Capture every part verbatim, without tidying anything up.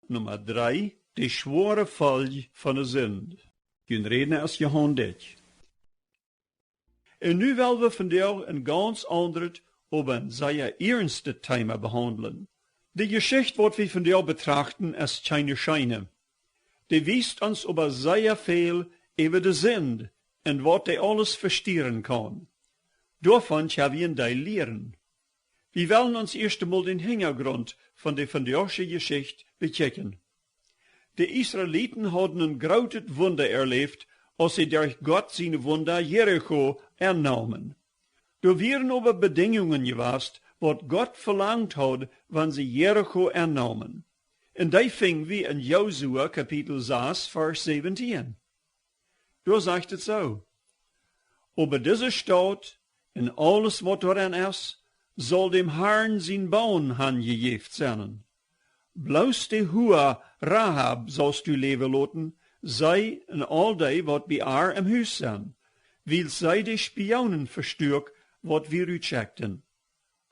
Numma dree: De schwoare Folj von de Sind. Jun Rädna es Johan Dyck. Un nu well wie vondoag een gaunz aundret, oba een sea iernst Thema behaundlen. De Jeschicht, waut wie vondoag betrachten, es kjeene scheene. Dee wiest ons oba sea väl äwa de Sind un waut dee aules vestieren kaun. Doavon kjenn wie een Deel lieren. Wie wellen ons ieescht emol dän Hinjagrunt von de vondoagsche Jeschicht bekjikjen. De Israeliten hauden een grootet Wunda erläft, aus see derch Gott siene Wunda Jericho ennaumen. Doa wieren oba Bedinjungen jewast, waut Gott velangt haud, wan see Jericho ennaumen. Un dee finj wie en Josua Kapitel sas, Varsch säwentieen. Doa sajcht et soo: Oba dise Staut un aules, waut doarenn es, saul däm Harn sien Boon hanjejäft sennen. Bloos de Hua Rahab saust du läwen loten, see un aul dee, waut bie ar em Hus sent, wiels see de Spionen vestuak, waut wie rutschekjten.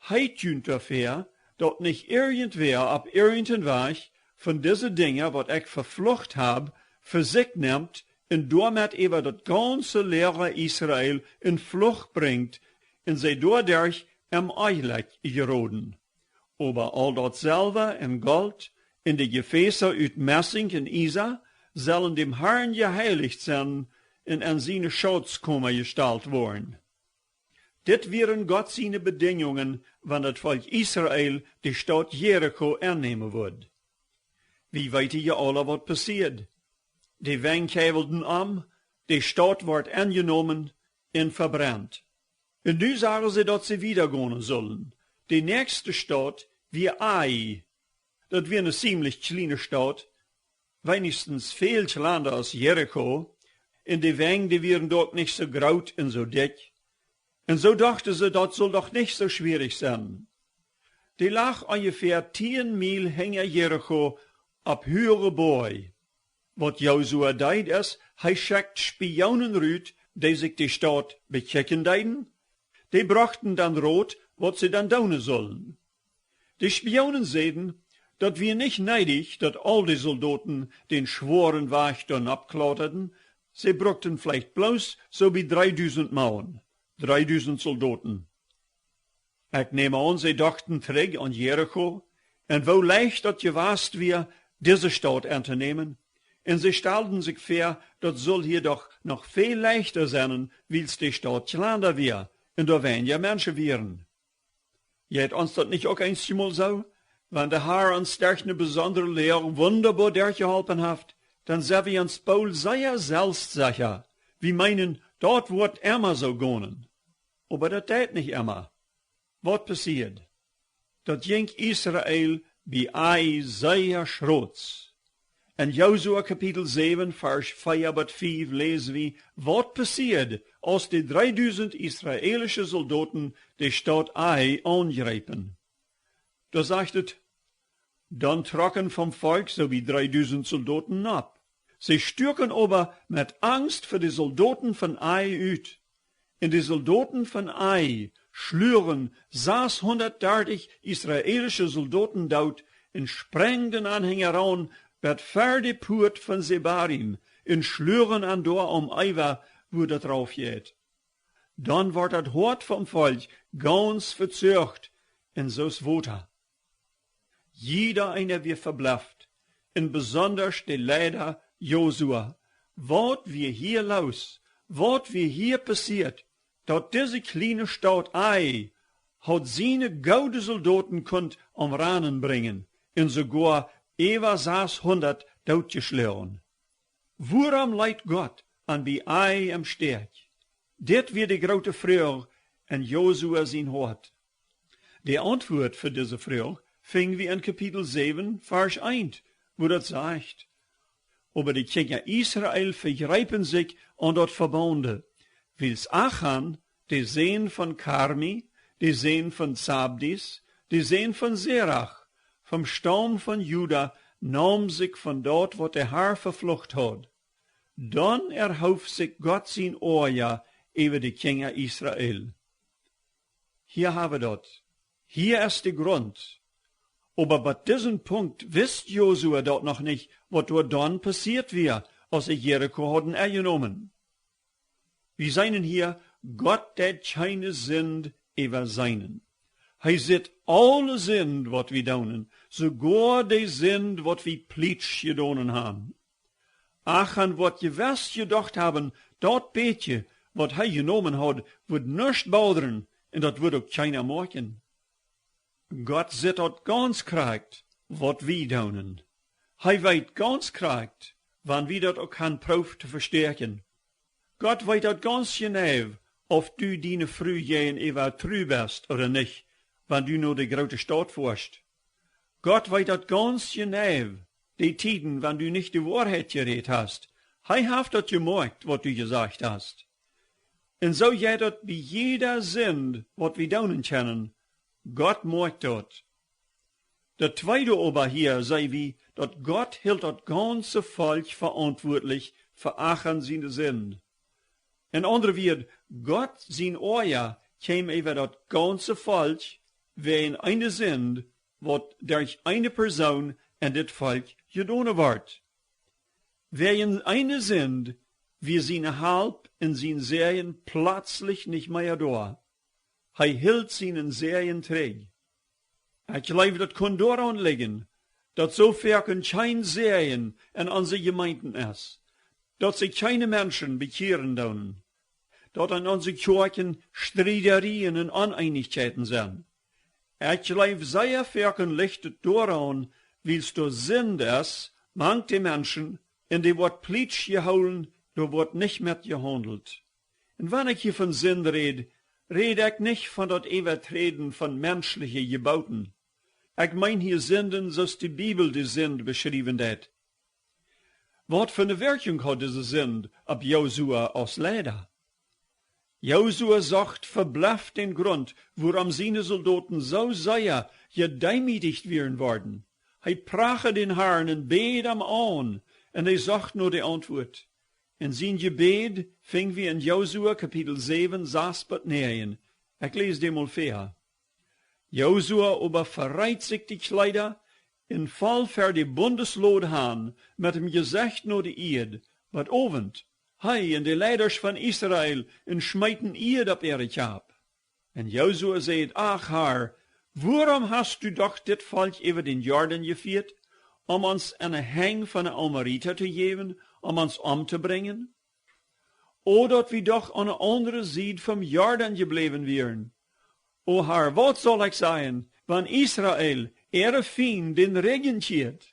Hiet junt doafäa, daut nich irjentwäa opp irjent een Wajch von dise Dinja, waut ekj veflucht hab, fa sikj nemt un doamet äwa daut gaunze Loaga Israel en Fluch brinjt un see doaderch em Onjlekj jeroden. Oba aul daut Selwa un Golt un de Jefäsa ut Messinj un Iesa sellen däm Harn jeheilicht sennen un en siene Schautkoma jestalt woaren. Dit wieren Gott siene Bedinjungen, wan daut Volkj Israel de Staut Jericho ennämen wudd. Wie weeten je aula, waut passieed. De Wenj kjeiwelden om, de Staut wort enjenomen un vebrent. Un nu sagen see, daut see wieda gonen sullen. De näakjste Staut wia Ai. Daut wia eene ziemlich kjliene Staut, weinichstens väl kjlanda aus Jericho, un de Wenj, dee wieren doch nich soo groot un soo dikj. Un soo dochten see, daut sull doch nich soo schwierich sennen. Dee lach onjefäa tieen Miel hinja Jericho opp huage Boaj. Waut Josua deed es, hee schekjt Spionen rut, dee sikj de Staut bekjikjen deeden. Dee brochten dan Rot, waut see dan doonen sullen. De Spionen säden, daut wia nich needich, daut aul de Soldoten dän schwoaren Wajch doa nopp klauterden. See brukten veleicht bloos soo bie dreedusent Maun, dreedusent Soldoten. Ekj näm aun, see dochten trigj aun Jericho un woo leicht daut jewast wia, dise Staut entonämen. Un see stalden sikj väa, daut sull hia doch noch väl leichta sennen, wiels de Staut kjlanda wia un doa weinja Menschen wieren. Jeit ons daut nich uk eenjemol soo? Wan de Har ons derch eene besondre Loag wundaboa derchjeholpen haft, dan sent wie ons boolt sea selfstsecha. Wie meenen, daut woat emma soo gonen. Oba daut deit nich emma. Waut passieed? Daut jinkj Israel bie Ai sea schrots. En Josua Kapitel säwen, Varsch vea bat fief läs wie, waut passieed, aus de dreedusent israelische Soldoten de Staut Ai aunjreepen. Doa sajcht et: Dan trocken vom Volkj soo bie dreedusent Soldoten nopp. See stuaken oba met Angst fa de Soldoten von Ai ut. Un de Soldoten von Ai schluagen sashundatdartich israelische Soldoten doot un sprenjden an hinjaraun bat ver de Puat von Sebarim un schluagen an doa om Eewa, wua daut rauf jeit. Dan wort daut Hoat vom Volkj gaunz vezoacht un soo aus Wota. Jieda eena wia veblefft, un besondasch de Leida Josua. Waut wia hia loos? Waut wia hia passieet? Daut dise kjliene Staut Ai haud siene goode Soldoten kunt om Rannen brinjen un soogoa äwa sashundat dootjeschloagen. Wuarom leet Gott an bie Ai em Stekj? Dit wia de groote Froag en Josua sien Hoat. De Auntwuat fa dise Froag finj wie en Kapitel säwen, Varsch eent, wua daut sajcht: Oba de Kjinja Israel vejreepen sikj aun daut Vebonde, wiels Achan, de Sän von Karmi, de Sän von Zabdi, de Sän von Serach, vom Staum von Juda, naum sikj von daut, waut de Har veflucht haud. Dan erhoof sikj Gott sien Oaja äwa de Kjinja Israel. Hia hab wie daut. Hia es de Grunt. Oba bat disen Punkt wist Josua daut noch nich, waut doa dan passieet wia, aus see Jericho hauden enjenomen. Wie seenen hia, Gott deit kjeene Sind äwaseenen. Hee sitt aule Sind, waut wie doonen, soogoa de Sind, waut wie plietsch jedonen han. Achan woat jewess jedocht haben, daut bät, waut hee jenomen haud, wudd nuscht bodren, un daut wudd uk kjeena moakjen. Gott sitt daut gauns krakjt, waut wie doonen. Hee weet gauns krakjt, wan wie daut uk han proowt to vestäakjen. Gott weet daut gauns jeneiw, auf du diene Fru jäajenäwa tru best ooda nich, wan du no de groote Staut foascht. Gott weet daut gauns jeneiw, de Tieden, wan du nich de Woarheit jerät hast. Hee haft daut jemoakjt, waut du jesajcht hast. Un soo jeit daut bie jieda Sind, waut wie doonen kjennen. Gott moakjt daut. Daut tweede oba hia, see wie, daut Gott hilt daut gaunze Volkj veauntwuatlich fa Achan siene Sind. En aundre Wieed, Gott sien Oaja kjeem äwa daut gaunze Volkj, wäajen eene Sind, waut derch eene Persoon en dit Volkj jedonen wort. Wäajen eene Sind wia siene Halp un sien Säajen plazlich nich mea doa. Hee hilt sienen Säajen trigj. Ekj jleew, daut kunn doaraun lijen, daut soo foaken kjeen Säajen en onse Jemeenten es, daut sikj kjeene Menschen bekjieren doonen, daut en onse Kjoakjen Striederieen un Oneenichkjeiten sent. Ekj jleew, sea foaken licht et doaraun, wiels doa Sind es mank de Menschen, un dee woat plietsch jehoolen, doa woat nich met jehaundelt. Un wan ekj hia von Sind räd, räd ekj nich von daut Äwaträden von menschliche Jebooten. Ekj meen hia Sinden, soo aus de Bibel de Sind beschriewen deit. Waut fa eene Wirkjunk haud dise Sind opp Josua aus Leida? Josua socht vebleff dän Grunt, wuarom siene Soldoten soo sea jedeemietjt wieren worden. Hee prachad dän Harn un bäd am aun, un hee socht no de Auntwuat. Un sien Jebäd finj wie en Josua Kapitel säwen, sas bat näajen. Ekj läs dee mol väa. Josua oba vereet sikj de Kjleeda un foll ver de Bundeslod han met dem Jesecht no de Ieed, bat Owent, hee un de Leidasch von Israel, un schmeeten Ieed opp äare Kjap. Un Josua säd: Ach Har, wuarom hast du doch dit Volkj äwa dän Jordan jefieet, om ons en de Henj von de Amorita to jäwen, om ons omtobrinjen? O daut wie doch aun de aundre Sied vom Jordan jebläwen wieren. O Har, waut saul ekj sajen, wan Israel äare Fiend dän Rigjen kjieet?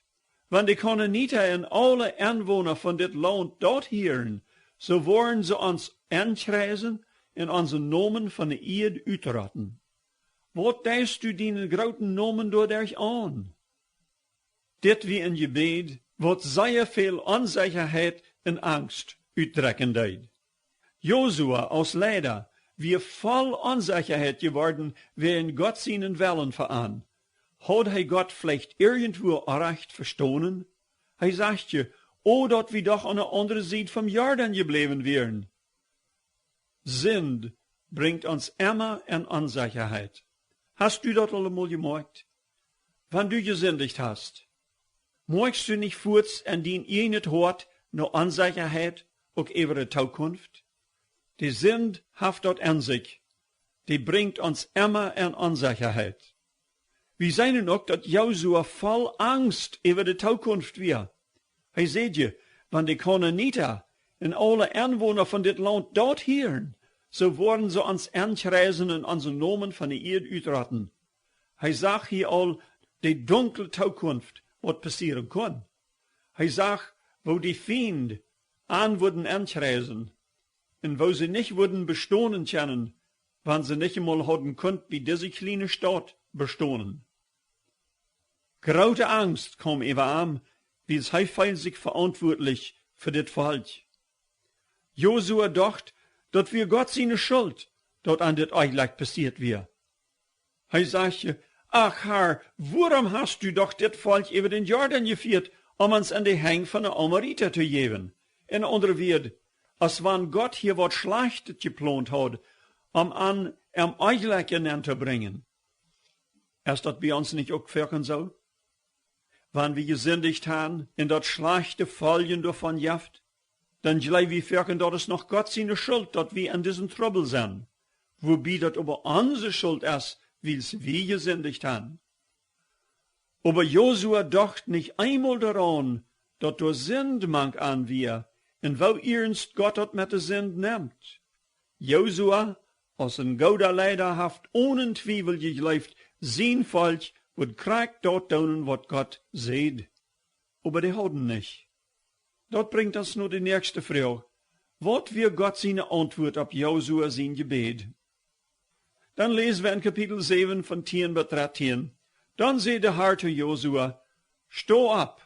Wan de Kanaanita un aule Enwona von dit Launt daut hieren, soo woaren see ons enkjreisen un onsen Nomen von de Ieed utrotten. Waut deist du dienen grooten Nomen doaderch aun? Dit wia een Jebäd, waut sea väl Onsechaheit un Angst utdrekjen deed. Josua aus Leida wia voll Onsechaheit jeworden wäajen Gott sienen Wellen fa an. Haud hee Gott veleicht irjentwua orrajcht vestonen? Hee sajcht je: O daut wie doch aun de aundre Sied vom Jordan jebläwen wieren. Sind brinjt ons emma en Onsechaheit. Hast du daut aul emol jemoakjt? Wan du jesindicht hast, moakjst du nich fuaz en dien ieejnet Hoat no Onsechaheit, uk äwa de Tookunft? De Sind haft daut en sikj. Dee brinjt ons emma en Onsechaheit. Wie seenen uk, daut Josua voll Angst äwa de Tookunft wia. Hee säd je: Wan de Kanaanita un aule Enwona von dit Launt daut hieren, soo woaren see ons enkjreisen un onsen Nomen von de Ieed utrotten. Hee sach hia aul de dunkle Tookunft, waut passieren kunn. Hee sach, woo de Fiend an wudden enkjreisen un woo see nich wudden bestonen kjennen, wan see nich emol hauden kunt bie dise kjliene Staut bestonen. Groote Angst kaum äwa am, wiels hee feeld sikj veauntwuatlich fa dit Volkj. Josua docht, daut wia Gott siene Schult, daut an dit Onjlekj passieet wia. Hee sajcht je: Ach Har, wuarom hast du doch dit Volkj äwa dän Jordan jefieet, om ons en de Henj von de Amorita to jäwen? En aundre Wieed, aus wan Gott hia waut Schlajchtet jeplont haud, om an em Onjlekj nenn to brinjen. Es daut bie ons nich uk foaken soo? Wan wie jesindicht han un daut schlajchte Foljen doavon jeft, dan jleew wie foaken, daut es noch Gott siene Schult, daut wie en disen Trubbel sent, wobie daut oba onse Schult es, wiels wie jesindicht han. Oba Josua docht nich eemol doaraun, daut doa Sind mank an wia, un woo iernst Gott daut met de Sind nemt. Josua, aus een gooda Leida, haft onen Twiewel jejleeft, sien Volkj wudd krakjt daut doonen, waut Gott säd. Oba dee hauden nich. Daut brinjt ons no de näakjste Froag: Waut wia Gott siene Auntwuat opp Josua sien Jebäd? Dan läs wie en Kapitel säwen von tieen bat dartieen: Dan säd de Har to Josua: Sto opp,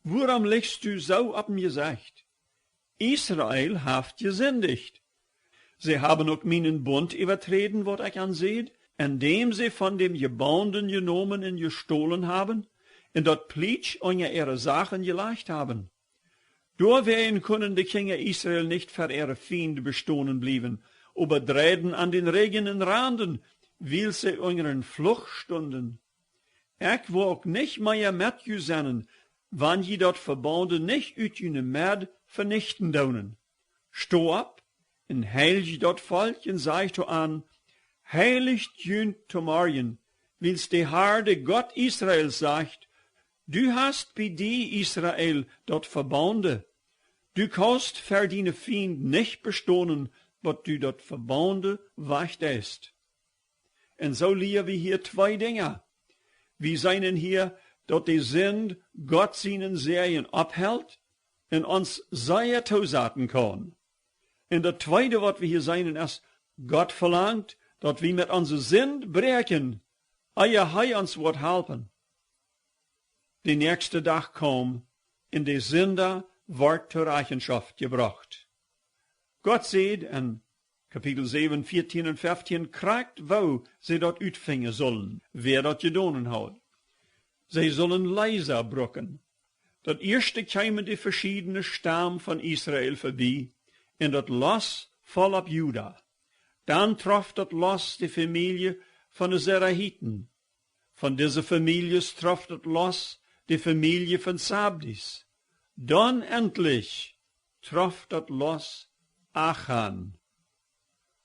wuarom lichst du soo oppem Jesecht? Israel haft jesindicht. See haben uk mienen Bunt äwaträden, waut ekj an säd, endäm see von däm Jebaundnen jenomen un jestolen haben, un daut Plietsch unja äare Sachen jelajcht haben. Doawäajen kunnen de Kjinja Israel nich ver äare Fiend bestonen bliewen, oba dreiden an dän Rigjen un randen, wiels see unja een Fluch stunden. Ekj woa uk nich mea met ju sennen, wan jie daut Vebaundne nich ut june Med venichten doonen. Sto opp un heilj daut Volkj un saj to an: Heilicht junt to Morjen, wiels de Har, de Gott Israels, sajcht: Du hast bie die, Israel, daut Vebaundne. Du kaust ver diene Fiend nich bestonen, bat du daut Vebaundne wajchdeist. Un soo lia wie hia twee Dinja. Wie seenen hia, daut de Sind Gott sienen Säajen opphelt un ons sea toosaten kaun. Un daut tweede, waut wie hia seenen, es, Gott velangt, daut wie met onse Sind bräakjen, ea hee ons woat halpen. De näakjste Dach kaum, un de Sinda wort to Rechenschoft jebrocht. Gott säd en Kapitel säwen, vieetieen un feftieen krakjt, woo see daut utfinjen sullen, wäa daut jedonen haud. See sullen Leesa brucken. Daut ieeschte kjeemen de veschiedne Stam von Israel vebie, un daut Loss foll opp Juda. Dan trof daut Loss de Famielje von de Zerahieten. Von dise Famieljes trof daut Loss de Famielje von Zabdis. Dan entlich trof daut Loss Achan.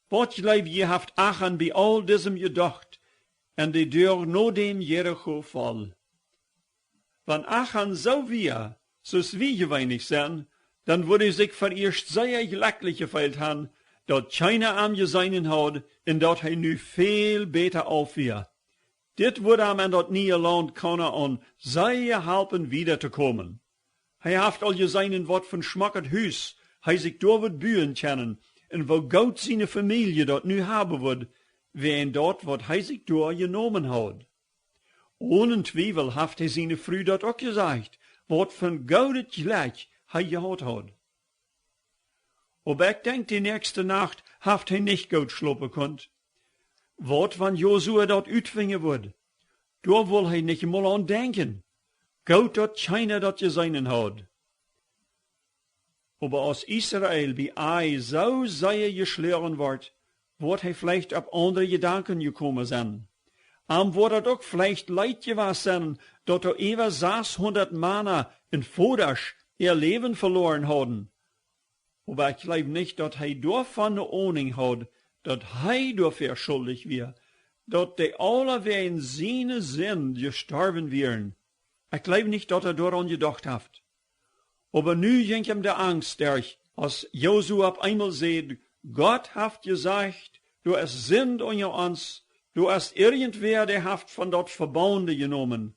Waut jleew jie, haft Achan bie aul disem jedocht, un de Doag nodäm Jericho foll? Wan Achan soo wia, soo aus wie jeweenlich sent, dan wudd hee sikj fa ieescht sea jlekjlich jefeelt han, daut kjeena am jeseenen haud un daut hee nu väl bäta auf wia. Dit wudd am en daut niee Launt Kanaan sea halpen, wieda to komen. Hee haft aul jeseenen, waut von schmocket Hus hee sikj doa wudd buen kjennen, un woo goot siene Famielje daut nu haben wudd, wäajen daut, waut hee sikj doa jenomen haud. Onen Twiewel haft hee siene Fru daut uk jesajcht, waut von goodet Jlekj hee jehaut haud. Oba ekj denkj, de näakjste Nacht haft hee nich goot schlopen kunt. Waut wan Josua daut utfinjen wudd? Doa wull hee nich emol aun denkjen. Goot, daut kjeena daut jeseenen haud. Oba aus Israel bie Ai soo sea jeschloagen wort, woat hee veleicht opp aundre Jedanken jekomen sennen. Am woat daut uk veleicht leet jewast sennen, daut doa äwa sashundat Mana un Vodasch äa Läwen veloaren hauden. Oba ekj jleew nich, daut hee doavon ne Ahnung haud, daut hee doafäa schuldich wia, daut dee aula wäajen siene Sind jestorwen wieren. Ekj jleew nich, daut hee doaraun jedocht haft. Oba nu jinkj am de Angst derch, aus Josua opp eemol säd: Gott haft jesajcht, doa es Sind unja ons, doa es irjentwäa, dee haft von daut Vebonde jenomen.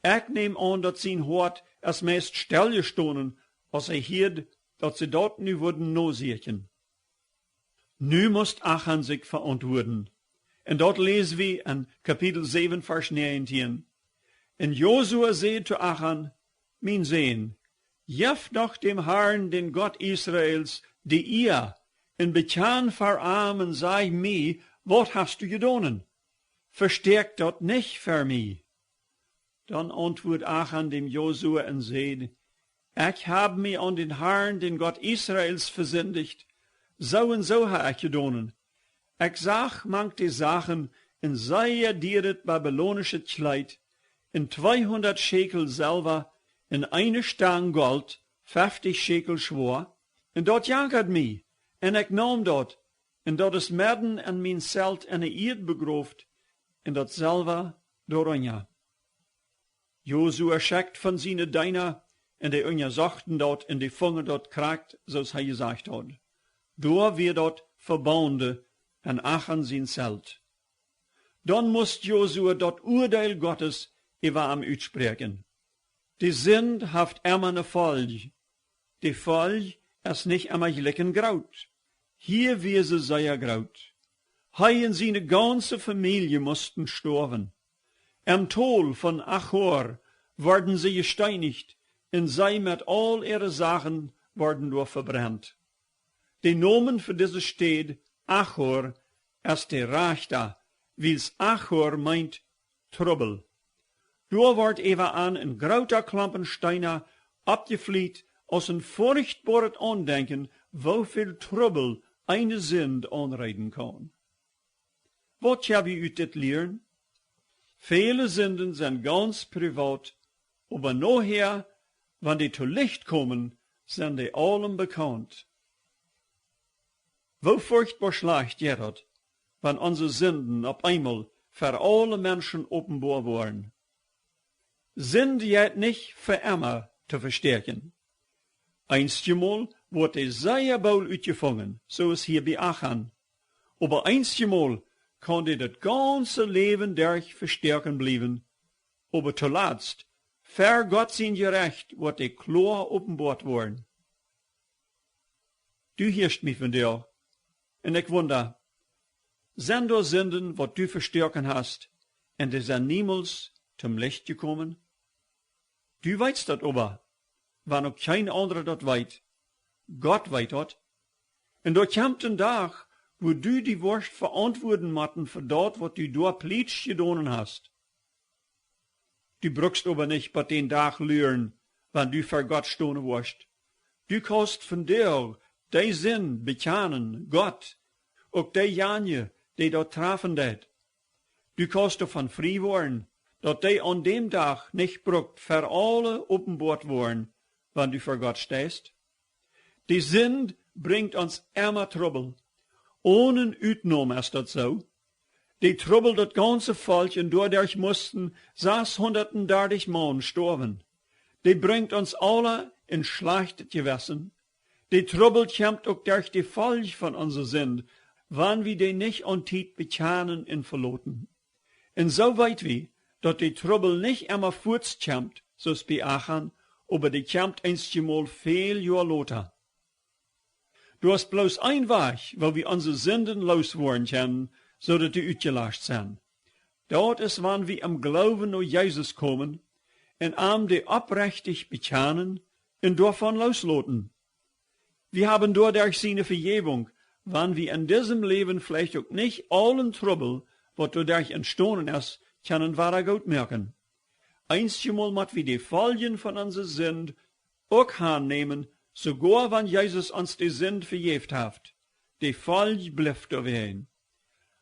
Ekj näm aun, daut sien Hoat es meist stell jestonen, aus hee hieed, daut see daut nu wudden nosieekjen. Nu must Achan sikj veauntwuaden. Un daut läs wie en Kapitel säwen, Varsch näajentieen. Un Josua säd to Achan: Mien Sän, jeff doch däm Harn, dän Gott Israels, de Ea, un bekjan ver am un saj mie, waut hast du jedonen? Vestäakj daut nich ver mie. Dan auntwuad Achan däm Josua un säd: Ekj hab mie aun dän Harn, dän Gott Israels, vesindicht. Soo un soo hab ekj jedonen. Ekj sach mank de Sachen, een sea dieret babylonischet Kjleet, un tweehundat Schekel Selwa, un eene Stang Golt, feftich Schekel schwoa, un daut jankad mie, un ekj naum daut, un daut es medden en mien Zelt enne Ieed begroft, un daut Selwa doarunja. Josua schekjt von siene Deena, un dee unjasochten daut, un dee fungen daut krakjt, soo aus hee jesajcht haud. Doa wia daut vebaunden en Achan sien Zelt. Dan musst Josua daut Uadeel Gottes äwa am utspräakjen. De Sind haft emma ne Folj. De Folj es nich emma jlikj groot. Hia wia see sea groot. Hee un siene gaunze Famielje musten stoawen. Em Tol von Achor worden see jesteenicht, un see met aul äare Sachen worden doa vebrent. De Nomen fa dise Städ, Achor, es de rajchta, wiels Achor meent Trubbel. Doa wort äwa an een groota Klompen Steena oppjefliet aus een forchtboaret Aundenkjen, woo väl Trubbel eene Sind aunrechten kaun. Waut kjenn wie ut dit lieren? Väle Sinden sent gaunz privat, oba nohäa, wan dee to Licht komen, sent dee aulem bekaunt. Woo forchtboa schlajcht jeit daut, wan onse Sinden opp eemol fa aule Menschen openboa woaren. Sind jeit nich fa emma to vestäakjen. Eenjemol woat dee sea boolt utjefungen, soo aus hia bie Achan. Oba eenjemol kaun dee daut gaunze Läwen derch vestäakjen bliewen, oba toolatst, ver Gott sien Jerecht, woat dee kloa openboat woaren. Du hieescht mie vondoag, un ekj wunda, sent doa Sinden, waut du vestäakjen hast, un dee sent niemols tom Licht jekomen? Du weetst daut oba, wan uk kjeen aundra daut weet. Gott weet daut. Un doa kjemt een Dach, wua du die woascht veauntwuaden motten fa daut, waut du doa plietsch jedonen hast. Du brukst oba nich bat dän Dach luren, wan du ver Gott stonen woascht. Du kaust vondoag dee Sind bekjanen, Gott, uk deejanje, dee daut trafen deit. Du kaust doavon frie woaren, daut dee aun däm Dach nich brukt ver aule openboat woaren, wan du ver Gott steist. De Sind brinjt ons emma Trubbel. Onen Utnom es daut soo. Dee trubbelt daut gaunze Volkj un doaderch musten sashundat un dartich Maun stoawen. Dee brinjt ons aula een schlajchtet Jewessen. Dee Trubbel kjemt uk derch de Folj von onse Sind, wan wie dee nich aun Tiet bekjanen un veloten. Un soo weet wie, daut dee Trubbel nich emma fuaz kjemt, soo aus bie Achan, oba dee kjemt eenjemol väl Joa lota. Doa es bloos een Wajch, woo wie onse Sinden loos woaren kjennen, soo daut dee utjelascht sent. Daut es, wan wie em Gloowen no Jesus komen un am dee opprechtich bekjanen un doavon loosloten. Wie haben doaderch siene Vejäwunk, wan wie en disem Läwen veleicht uk nich aulen Trubbel, waut doaderch entstonen es, kjennen wada goot moaken. Eenjemol mott wie de Foljen von onse Sind uk aunnämen, soogoa wan Jesus ons de Sind vejäft haft. De Folj blift doawäajen.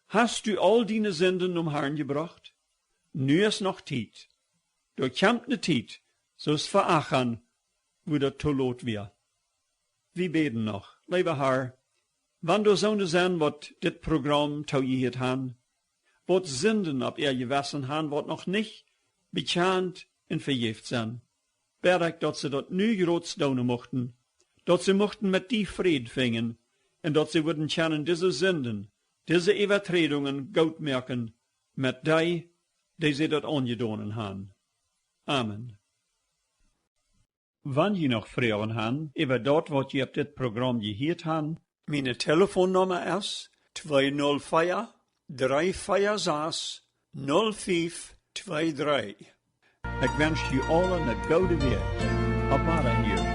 Hast du aul diene Sinden nom Harn jebrocht? Nu es noch Tiet. Doa kjemt ne Tiet, soo aus fa Achan, wua daut too lot wia. Wie bäden noch. Leewa Har, wan doa soone sent, waut dit Program toojehieet han, waut Sinden opp äa Jewessen han, waut noch nich bekjant un vejäft sent, bäd ekj, daut see daut nu jrods doonen muchten, daut see muchten met die Fräd finjen un daut see wudden kjennen dise Sinden, dise Äwaträdungen goot moaken met dee, dee see daut aunjedonen han. Amen. Wan jie noch Froagen han äwa daut, waut jie opp dit Program jehieet han, miene Telefonnumma es twee null vea, dree vea sas, null fief twee dree. Ekj wensch jie aule ne goode Wäakj. Opp Wadahieren.